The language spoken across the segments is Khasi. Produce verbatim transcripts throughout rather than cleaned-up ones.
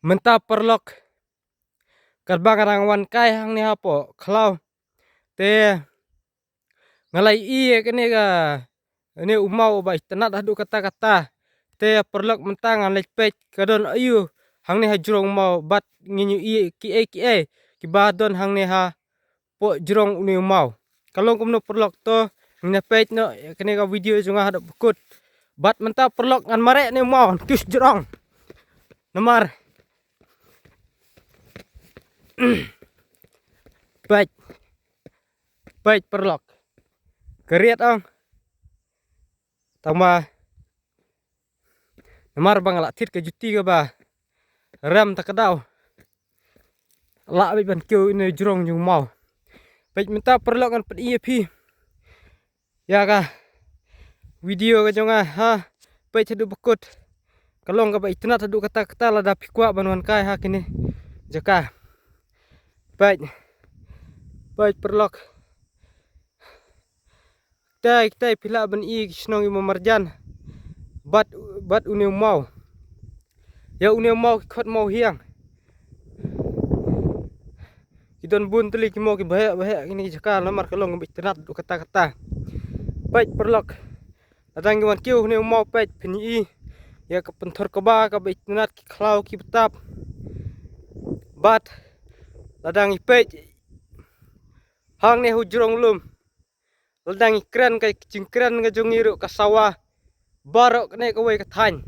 Mynta paralok, katba nga dang wan kai hangne hapoh khlaw, te nga la ïohi ïa kane ka, kane u maw ba itynnad haduh katta katta. Te paralok, mynta ngan leit peit ka don aïu hangne ha jrong u maw, bad ngin ïohi kiei kiei kiba don hangne ha poh jrong une u maw. Ka long kumno paralok, to ngin ïa peit noh ïa kane ka video jong nga haduh ba kut. Bad mynta paralok, ngan mareh ne u maw, ngan kiew sha jrong. Namar peit, peit paralok, ka riat ong. Tang ba namar ba nga la thied ka juti kaba rem, ta ka daw lah beit ban kiew ine jrong jong u maw. Peit mynta paralok, ngan pyni ïa phi ïa ka video ka jong nga ha. Peit haduh ba kut, ka long kaba itynnad haduh katta katta. Lada phi kwah ban wan kai ha kine jaka, peit, peit paralok. Kitai, kitai phi lah ban ïohi ki shnong ki maw marjan bad, bad une u maw. Ïa une u maw ki khot maw hiang. Ki don bun tylli ki maw kiba heh ba heh kine ki jaka, namar ka long kaba itynnad haduh katta katta. Peit paralok, lada ngi wan kiew une u maw, peit phin ïohi ïa ka pynthor kba kaba itynnad, ki khlaw kiba tap. Bad lada ngi peit hangne ha u jrong lum, lada ngi kren, ka jingkren ka jong ngi ruh ka sawa baroh kane kawei ka thaiñ.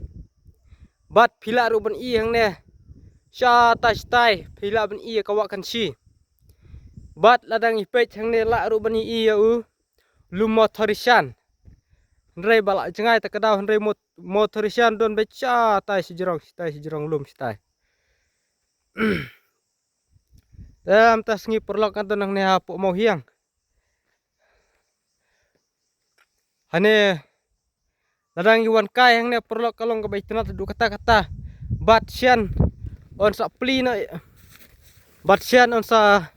Bad phi lah ruh ban ïohi hangne shatai shatai, phi lah ban ïohi ïa ka wah Kynshi. Bad lada ngi peit hangne lah ruh ban ïohi ïa u lum Mawtharishan. Hynrei ba la jngai ta ka daw, hynrei Maw, Mawtharishan don beit shatai sha jrong, shatai sha jrong lum shatai. Te mynta sngi paralok, nga don hangne hapoh maw hiang. Hangne lada ngi wan kai hangne paralok, ka long kaba itynnad haduh katta katta. Bad shen yn sa plie noh, bad shen yn sa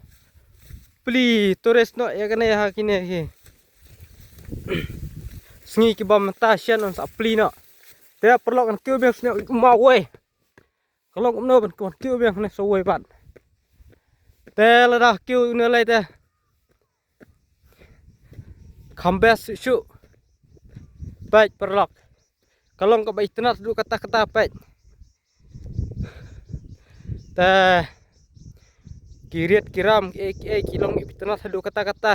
plie tourist noh ïa kane ha kine ki sngi kiba mynta, shen yn sa plie noh. Te paralok, ngan kiew biang shen u maw wei. Ka long kumno ban kiew biang hangne sa wei pat. Te lada kiew une lei te kham best shuh. Peit paralok, ka long kaba itynnad haduh katta katta, peit. Te ki riat ki ram kiei kiei ki long kiba itynnad haduh katta katta.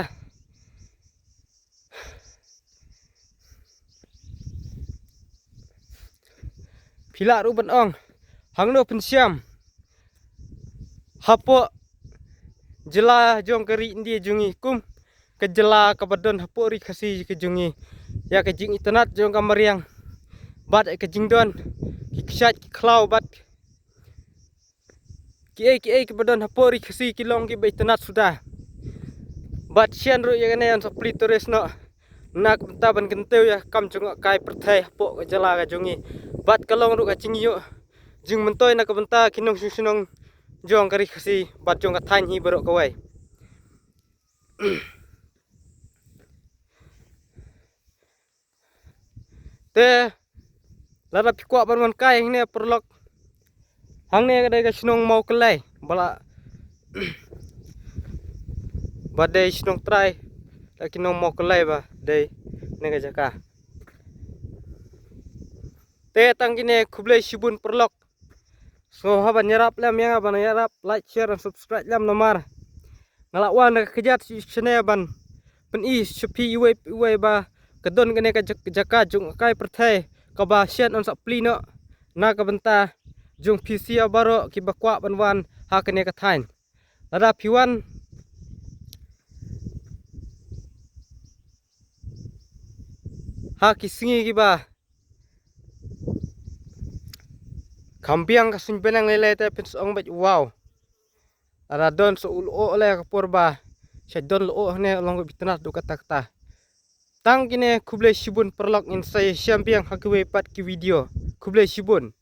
Phi lah ruh ban ong, hangno pynshiam hapoh jylla jong ka ri India jong ngi, kum ka jylla kaba don hapoh ri Khasi ka jong ngi, ïa ka jingitynnad jong ka mariang bad ïa ka jingdon ki kshaid ki khlaw bad kiei kiei kiba don hapoh ri Khasi ki long kiba itynnad suda. Bad shen ruh ïa kane yn sa plie tourist noh, na ka bynta ban kyntiew ïa ka kam jngohkai pyrthei hapoh ka jylla ka jong ngi. Bad ka long ruh ka jingïoh jingmyntoi na ka bynta ki nongshong shnong jong ka ri Khasi bad jong ka thaiñ hi baroh kawei. Te lada phi kwah ban wan kai hangne paralok, hangne ka dei ka shnong Mawkyllei, ba la, ba dei shnong trai da ki nong Mawkyllei ba dei ne ka jaka. Te tang kine, khublei shibun paralok. Sngewbha ban ïarap lem ïa nga, ban ïarap like, share and subscribe lem namar nga la wan da ka kjat sha channel ban pyni sha phi iwei pa iwei ba ka don kane ka jak-, jaka jngohkai pyrthei kaba shen yn sa plie noh na ka bynta jong phi sha baroh kiba kwah ban wan ha kane ka thaiñ. Lada phi wan ha ki sngi kiba kham biang ka suiñ bneng lei lei te phin sa ong beit wow. Lada don sa u lyoh lei ka por ba sa don lyoh hangne, long kaba itynnad haduh katta katta. Tang kine, khublei shibun paralok, ngin sa ïashem biang ha kiwei pat ki video. Khublei shibun.